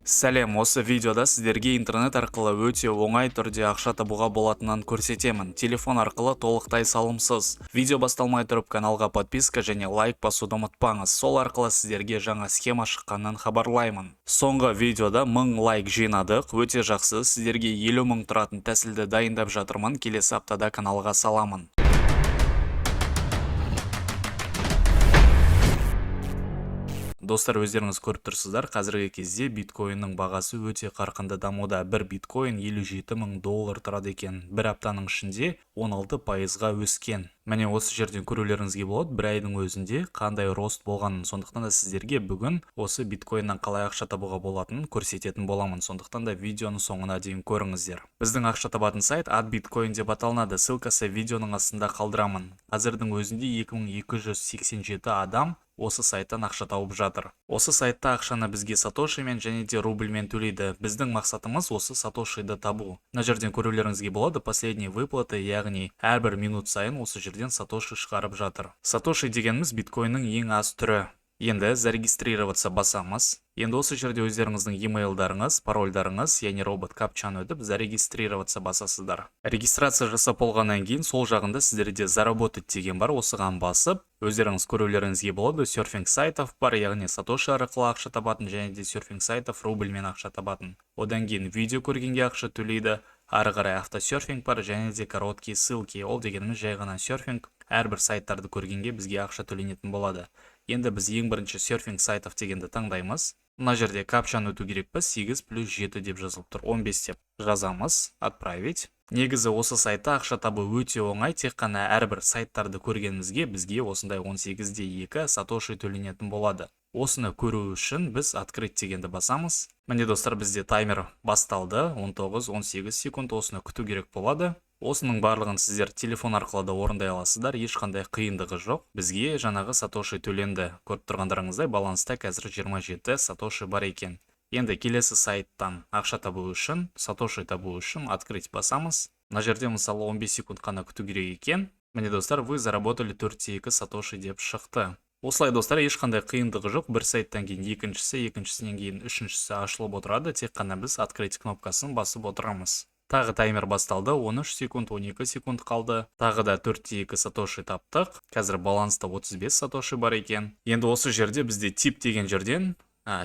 Сәлем, осы видеода сіздерге интернет арқылы өте оңай түрде ақша табуға болатынын көрсетемін. Телефон арқылы толықтай салымсыз. Видео басталмай тұрып, каналға подписка және лайк басуды ұмытпаңыз. Сол арқылы сіздерге жаңа схема шыққанын хабарлаймын. Соңғы видеода 1000 лайк жинадық, өте жақсы. Сіздерге 50 мың тұратын тәсілді дайындап жатырмын, келесі аптада каналға саламын. Достар, өздеріңіз көріп тұрсыздар, қазіргі кезде биткоиннің бағасы өте қарқынды дамуда. Бір биткоин 57 мың доллар тұрады екен. Бір аптаның ішінде 16%-ға өскен. Міне, осы жерден көрулеріңізге болады, бір айдың өзінде қандай рост болғанын. Сондықтан да сіздерге бүгін осы биткоиннан қалай ақша табуға болатынын көрсететін боламын. Сондықтан да видеоны соңына дейін көріңіздер. Біздің ақша табатын сайт Bitcoin деп аталынады. Ссылкасы видеоның астында қалдырамын. Қазірдің өзінде 2287 адам осы сайттан ақша тауып жатыр. Осы сайтта ақшаны бізге сатошимен және де рубльмен төлейді. Біздің мақсатымыз — осы сатошиді табу. Мына жерден көрулеріңізге болады, последние выплаты, яғни әрбір минут сайын осы жерден сатоши шығарып жатыр. Сатоши дегеніміз — биткоиннің ең аз түрі. Енді «Зарегистрироваться» басамыз. Енді осы жерде өздеріңіздің e-mailдарыңыз, парольдарыңыз, яғни робот капчаны өтіп, «Зарегистрироваться» басасыздар. Регистрация жасап болғаннан кейін сол жағында сіздерде «Заработать» деген бар, осыған басып, өздеріңіз көрулеріңізге болады, серфинг сайтов бар, яғни сатоши арқылы ақша табатын және де серфинг сайтов рубльмен ақша табатын. Одан кейін видео көргенге ақша төлейді, ары қарай автосерфинг бар және де короткие ссылки, ол дегеніміз жай ғана серфинг, әрбір сайттарды көргенге бізге ақша төленетін болады. Енді біз ең бірінші серфинг сайтов дегенді таңдаймыз. Мына жерде капчаны өту керекпіз, 8 плюс 7 деп жазылып тұр, 15 деп жазамыз, «Отправить». Негізі осы сайтта ақша табу өте оңай, тек қана әрбір сайттарды көргенімізге бізге осындай 18-де 2 сатоши төленетін болады. Осыны көру үшін біз «Открыть» дегенді басамыз. Міне, достар, бізде таймер басталды, 19-18 секунд осыны күту керек болады. Осының барлығын сіздер телефон арқылы да орындай аласыздар, ешқандай қиындығы жоқ. Бізге жаңағы сатоши төленді. Көріп тұрғандарыңыздай, баланста қазір 27 сатоши бар екен. Енді келесі сайттан ақша табу үшін, сатоши табу үшін «Открыть» басамыз. Мына жерде, мысалы, 15 секунд қана күту керек екен. Міне, достар, «Вы заработали 4,2 сатоши» деп шықты. Осылай, достар, ешқандай қиындығы жоқ. Бір сайттан кейін екіншісі, екіншісінен кейін үшіншісі ашылып отырады. Тек қана біз «Открыть» кнопкасын басып отырамыз. Тағы таймер басталды, 13 секунд, 12 секунд қалды. Тағы да 4,2 сатоши таптық. Қазір баланста 35 сатоши бар екен. Енді осы жерде бізде «Тип» деген жерден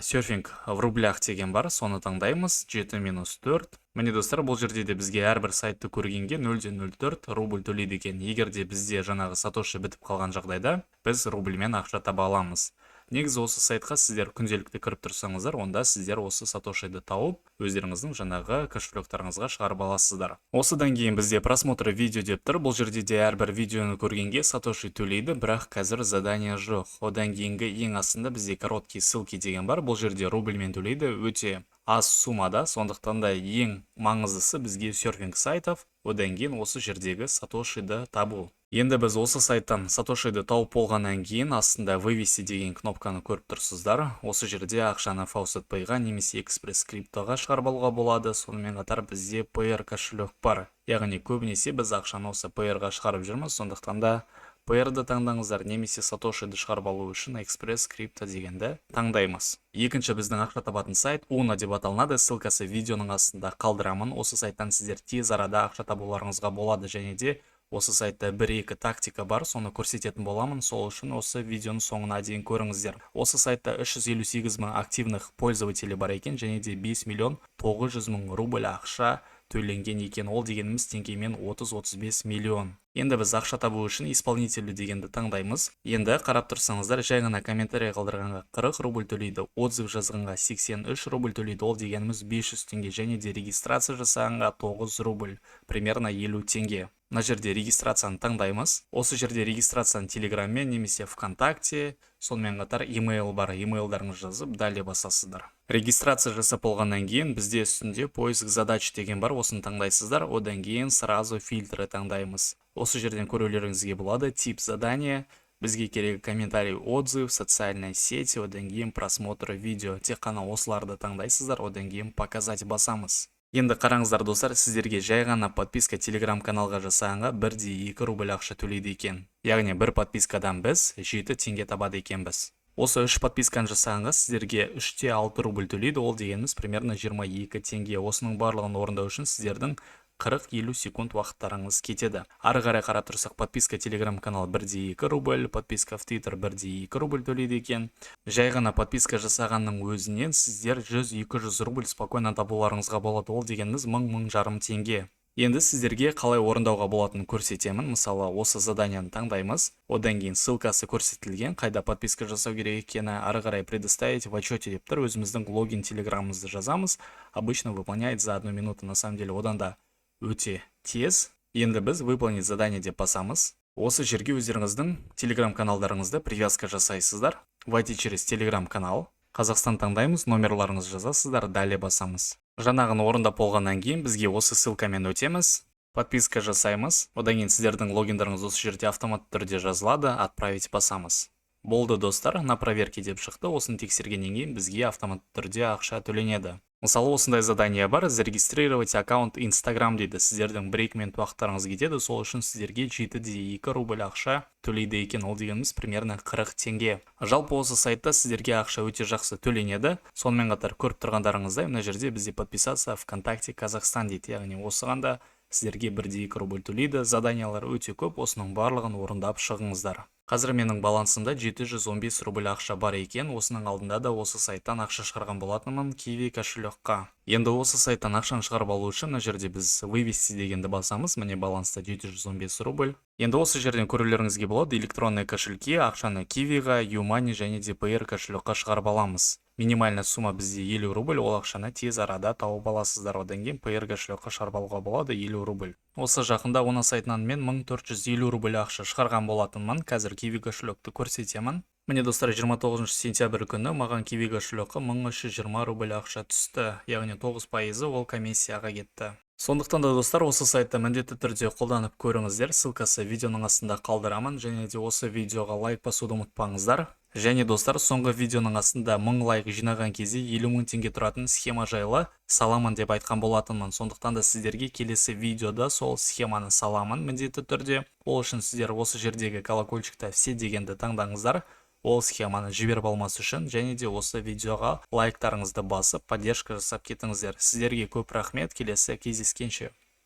серфинг в рублях деген бар, соны таңдаймыз. 7 минус 4. Міне, достар, бұл жерде де бізге әрбір сайтты көргенге 0,04 рубль төлейді екен. Егер де бізде жаңағы сатоши бітіп қалған жағдайда, біз рубльмен ақша таба аламыз. Негізі осы сайтқа сіздер күнделікті кіріп тұрсаңыздар, онда сіздер осы сатошиді тауып, өздеріңіздің жаңағы кошелектарыңызға шығарып аласыздар. Осыдан кейін бізде «Просмотр видео» деп тұр. Бұл жерде де әрбір видеоны көргенге сатоши төлейді, бірақ қазір задание жоқ. Одан кейінгі ең астында бізде «Короткие ссылки» деген бар. Бұл жерде рубльмен төлейді, өте аз суммада, сондықтан да ең маңыздысы бізге серфинг сайтов, одан кейін осы жердегі сатошиді табу. Енді біз осы сайттан сатошиді тауып болғаннан кейін астында «Вывести» деген кнопканы көріп тұрсыздар. Осы жерде ақшаны Faucet Pay-ға немесе Экспресс Криптоға шығарып алуға болады. Сонымен қатар бізде Payeer кошелек бар. Яғни көбінесе біз ақшаны осы Payeer-ға шығарып жүрміз, сондықтан да Payeer-ді таңдаңыздар немесе сатошиді шығарып алу үшін Экспресс Крипто дегенді таңдаймыз. Екінші біздің ақша табатын сайт Уно деп аталынады. Ссылкасы видеоның астында қалдырамын. Осы сайттан сіздер тез арада ақша табуларыңызға болады және де осы сайтта бір-екі тактика бар, соны көрсететін боламын. Сол үшін осы видеоның соңына дейін көріңіздер. Осы сайтта 358 мың активных пользователей бар екен және де 5 миллион 900 мың рубль ақша төленген екен. Ол дегеніміз теңгемен 30-35 миллион. Енді біз ақша табу үшін «Исполнителю» дегенді таңдаймыз. Енді қарап тұрсаңыздар, жай ғана комментарий қалдырғанға 40 рубль төлейді, отзыв жазғанға 83 рубль төлейді, ол дегеніміз 500 теңге, және де регистрация жасағанға 9 рубль, примерно 50 теңге. Мына жерде регистрацияны таңдаймыз. Осы жерде регистрацияны Телеграммен немесе ВКонтакте, сонымен қатар email бар, emailдарыңызды жазып, «Далее» басасыздар. Регистрация жасап болғаннан кейін бізде үстінде «Поиск задач» деген бар, осыны таңдайсыздар. Одан кейін сразу «Фильтры» таңдаймыз. Осы жерден көрулеріңізге болады, тип задания, бізге керегі комментарий, отзыв, социальная сеть, одан кейін просмотр видео. Тек қана осыларды таңдайсыздар, одан кейін «Показать» басамыз. Енді қараңыздар, достар, сіздерге жай ғана подписка телеграм каналға жасағанға 1,2 рубль ақша төлейді екен. Яғни бір подпискадан біз 7 теңге табады екенбіз. Осы үш подписканы жасағанға сіздерге 3,6 рубль төлейді. Ол дегеніміз примерно 22 теңге. Осының барлығын орындау үшін сіздердің 40-50 секунд уақыттарыңыз кетеді. Ары қарай қарап тұрсақ, подписка телеграм канал 1,2 рубль, подписка в Твиттер 1,2 рубль төлейді екен. Жай ғана подписка жасағанның өзінен сіздер 100-200 рубль спокойно табуларыңызға болады. Ол дегеніміз 1000-1500 теңге. Енді сіздерге қалай орындауға болатынын көрсетемін. Мысалы, осы заданияны таңдаймыз. Одан кейін ссылкасы көрсетілген, қайда подписка жасау керек екені. Ары қарай «Предоставить в отчете» деп тұр. Өзіміздің логин телеграмымызды жазамыз. Обычно выполняет за одну минуту, на самом деле одан да өте тез. Енді біз «Выполнить задание» деп басамыз. Осы жерге өздеріңіздің телеграм каналдарыңызды привязка жасайсыздар. «Войти через телеграм канал». Қазақстан таңдаймыз, номерларыңызды жазасыздар, «Далее» басамыз. Жаңағыны орындап болғаннан кейін бізге осы ссылкамен өтеміз. Подписка жасаймыз. Одан кейін сіздердің логиндарыңыз осы жерде автоматты түрде жазылады, «Отправить» басамыз. Болды, достар, «На проверке» деп шықты. Осыны тексергеннен кейін бізге автоматты түрде ақша төленеді. Мысалы, осындай задание бар: «Зарегистрировать аккаунт Инстаграм» дейді. Сіздердің 1-2 минут уақыттарыңыз кетеді. Сол үшін сіздерге 7,2 рубль ақша төлейді екен. Ол дегеніміз примерно 40 теңге. Жалпы, осы сайтта сіздерге ақша өте жақсы төленеді. Сонымен қатар, көріп тұрғандарыңыздай, мына жерде бізде «Подписаться ВКонтакте Казахстан» дейді, яғни осыған да сіздерге 1,2 рубль төлейді. Заданиялар өте көп, осының барлығын орындап шығыңыздар. Қазір менің балансымда 715 рубль ақша бар екен. Осының алдында да осы сайттан ақша шығарған болатынмын киви кошелекқа. Енді осы сайттан ақшаны шығарып алу үшін мына жерде біз «Вывести» дегенді басамыз. Міне, баланста 715 рубль. Енді осы жерден көрулеріңізге болады, электронные кошельки, ақшаны кивиға, юмани және де Payeer кошелекқа шығарып аламыз. Минимальная сумма бізде 50 рубль, ол ақшаны тез арада тауып аласыздар. Одан кейін Payeer кошелекқа шығарып алуға болады 50 рубль. Осы жақында оның сайтынан мен 1450 рубль ақша шығарған болатынмын. Қазір киви кошелекті көрсетемін. Міне, достар, 29 сентябрь күні маған киви кошелекқа 1320 рубль ақша түсті, яғни 9%-ы ол комиссияға кетті. Сондықтан да, достар, осы сайтты міндетті түрде қолданып көріңіздер. Ссылкасы видеоның астында қалдырамын. Және де осы видеоға лайк басуды ұмытпаңыздар. Және, достар, соңғы видеоның астында 1000 лайк жинаған кезде 50 мың теңге тұратын схема жайлы саламын деп айтқан болатынмын. Сондықтан да сіздерге келесі видеода сол схеманы саламын міндетті түрде. Ол үшін сіздер осы жердегі колокольчикта «Все» дегенді таңдаңыздар, ол схеманы жіберіп алмас үшін. Және де осы видеоға лайктарыңызды басып, поддержка жасап кетіңіздер. Сіздерге көп рахмет, келесі кездескенше.